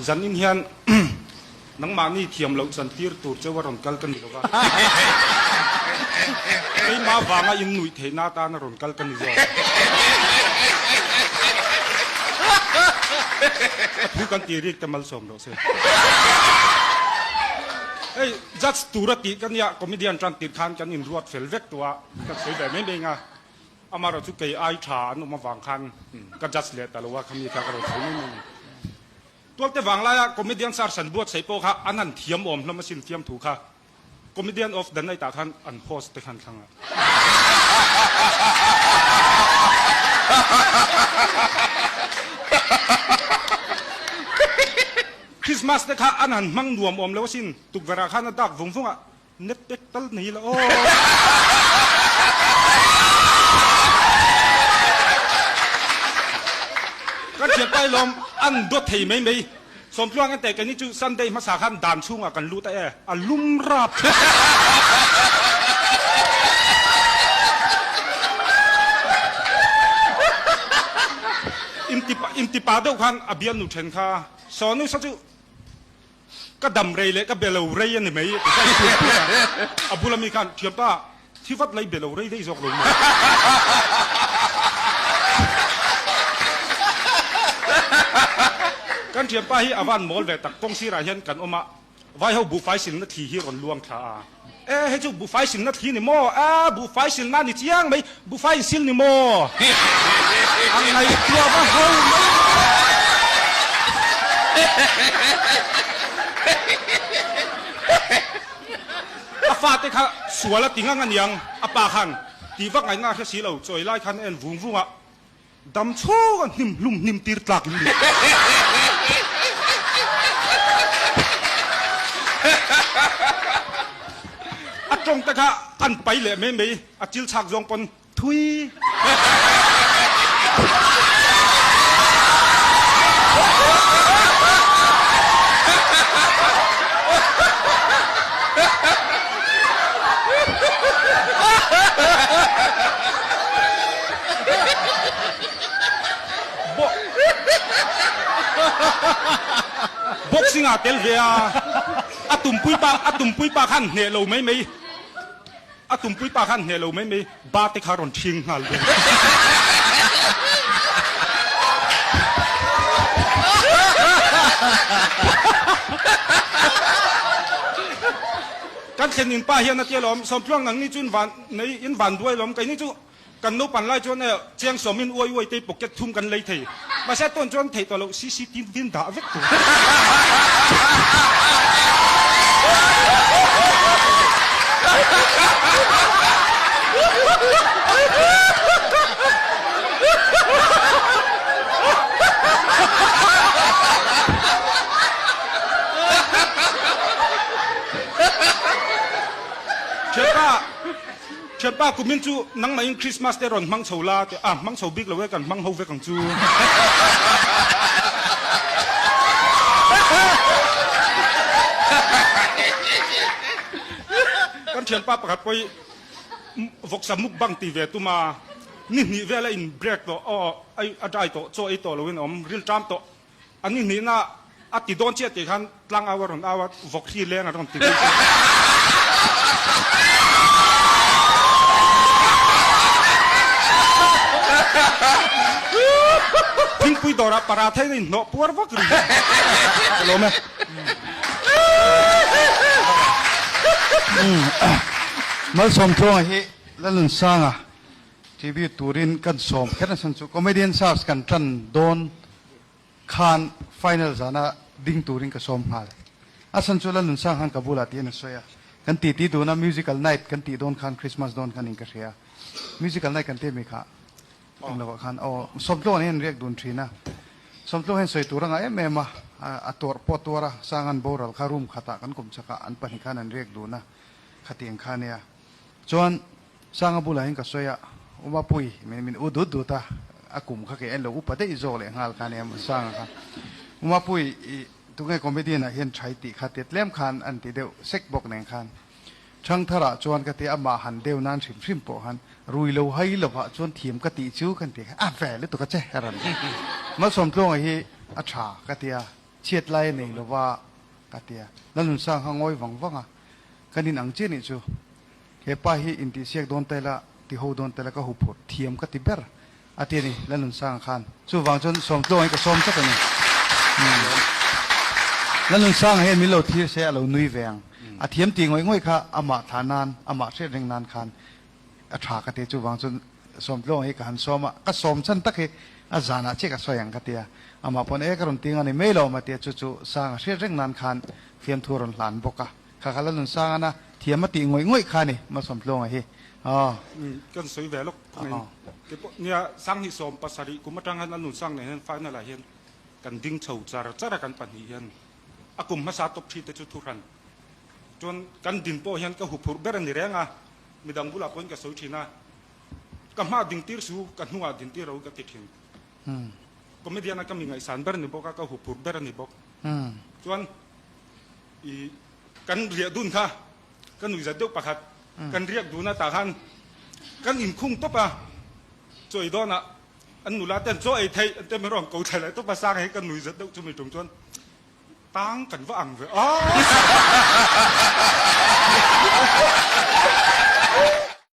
Zanin hian nangmahni thiam loh chantir tur cheu a rawn kal ka ni lo va, keimah vanga in nuih theihna atana rawn kal ka ni zawk. Ka thu kan tih rik te malsawm rawh se. Hei judge tura tih ka nia, comedian tan tirh khan kan inruat fel vek tawh a, ka sawi ve mai mai ang a. Amaherawh chu kei ai tha an awm avang khan ka judge leh ta lo a, khami kha ka rawn sawi mai mai a ni. Tualte vanglaia comedian sar san buatsaih pawh kha an han thiam awm hlawm asin fiamthu kha comedian of the night ah khan an host te khan thlang a. Christmas te kha an han hmang nuam awm lo asin, tukverh ah khan a dak vung vung a, Net pek tal nei la aw. Kan thianpa hi lawm an dawt thei mai mai. Sawmtluang en teh keini chu Sunday hmasa khan dan chhungah kan lut a e, a lum rap. Intipa deuh khan a bialnu then kha Sawnu sa chu Ka dam rei leh ka be lo rei a ni mai ti kha i hriat pui a, a bula mi khan thianpa thi vat lai be lo rei daih zawk lo maw? Kan thianpa hi a van mawl ve tak, kawng sirah hian kan awm a, vaiho buhfai silna thli hi rawn luang thla a, e hei chu buhfai silna thli ni maw? A buhfai silna ni chiang mai, buhfai in sil ni maw? A ngaihtuah va ho mai. A fate kha sual a ti ngang aniang, a pa khan tih vak ngaihna a hre si lo, chawi lai khan a en vung vung a. Dam chhung a hnim hlum hnim tir tlak in ni. A tawng te kha an pai leh mai mai, a chil chhak zawng pawn thui. Boxing ah tel ve a, a tumpui pa a tumpui pa khan hneh lo mai mai, a tumpui pa khan hneh lo mai mai, ba te kha rawn ṭhing nghal bawk. Kan thlen in pa hian a ti alawm, Sawmtluang nangni chu in van nei in van duai alawm, keini chu Kan naupan lai chuan e chiang sawmin uai uai te pocket thum kan lei thei. Mahse tawn chuan theih tawh loh CCTV in dah vek tur. Thianpa. Thianpa kumin chu nangmahin Christmas te rawn hmang chho la tih a, hmang chho bik lo e, kan hmang ho vek ang chu. Kan thianpa pakhat pawh hi vawksa mukbang ti ve tum a, ni hnih vel a in break tawh, aw a dry tawh, chaw ei tawh loin a awm, ril ṭam tawh. A ni hnihna a ti dawn chiah tih khan tlang au a rawn au a, vawk hri leng a rawn ti dawn chiah. Thingpui dawrah paratha in a inhnawh puar vak ri. Ka lawm e. Malsawmtluanga hi Lalnunsanga TV turin kan sawm kher nasa chu Comedian Search kan tan dawn khan final zana ding turin ka sawm nghal. A chhan chu Lalnunsang khan ka bulah tiin a sawi a, kan titi dun a, musical night kan tih dawn khan Christmas dawn khan in ka hria. Musical night kan tih ami kha eng lovah khan aw Sawmtluang nen hian riak dun thin a. Sawmtluang hian sawi tur a ngah em em a, a tuarh pawh a tuar a, Sangan boral kha room khatah kan kum chakah an pahnih khan an riak dun a, khatiang kha ania. Chuan Sanga bulah hian ka sawi a, U Mapui, min min u dut dut a, a kum kha kei en lo upa daih zawk leh nghal kha ania Sanga kha. U Mapui, i tunge comedian ah hian thai tih kha tia tlem khan an ti deuh sek bawk nen khan. Thangthar ah chuan ka ti amah han deuh nan hrim hrim pawh khan rui lo hai lovah chuan thiam ka tih chu kan ti kha a ve lutuk a che a rawn ti. Malsawmtluanga hi a tha ka ti a. Chhiat lai a nei lova ka ti a. Lalnunsang kha ngawi vang vang a, kan in ang chiah nih chu. He pa hi intihsiak dawn ta ila, ti ho dawn ta ila ka huphurh thiam ka ti ber a ti a ni Lalnunsanga khan. Chuvang chuan sawmtluang hi ka sawm tlat a ni. Lalnunsanga hian min lo thlir se a lo nui ve ang. A thiam tih ngawih ngawih kha amah thlah nan, amah hriat reng nan khan a tha ka ti a. Chuvang chuan sawmtluang hi ka han sawm a, ka sawm chhan tak hi a zanah chiah ka sawi ang ka ti a. Amah pawn e ka rawn ting a ni mai lo a ti a, chu chu Sanga hriat reng nan khan fiamthu a rawn hlan bawk a. Kha kha Lalnunsangana thiam a tih ngawih ngawih kha a ni Malsawmtluanga hi. Aw. Kan sawi ve lawk khawng in. Kei pawh nia Sanghnih 17 kum atang hian Lalnunsang nen hian final ah hian kan ding chho char char a kan pahnih hian a kum hmasa top thi te chu thu hran. Chuan kan din pawh hian ka huphurh ber a ni reng a, midang bulah pawhin ka sawi thin a, ka hma ding tir su ka hnungah din tir ro ka ti thin. Comedian a ka mi ngaihsan ber a ni bawk a, ka huphurh ber a ni bawk. Chuan I kan riah dun kha ka nui zat deuh pakhat kan riak dun a tah khan kan inkhung tawp a, chaw ei dawnah an nula ten chaw ei theih an ti a, min rawn ko thla leh tawp a, sang hi ka nui zat deuh chumi tum chuan tang kan va ang ve aw.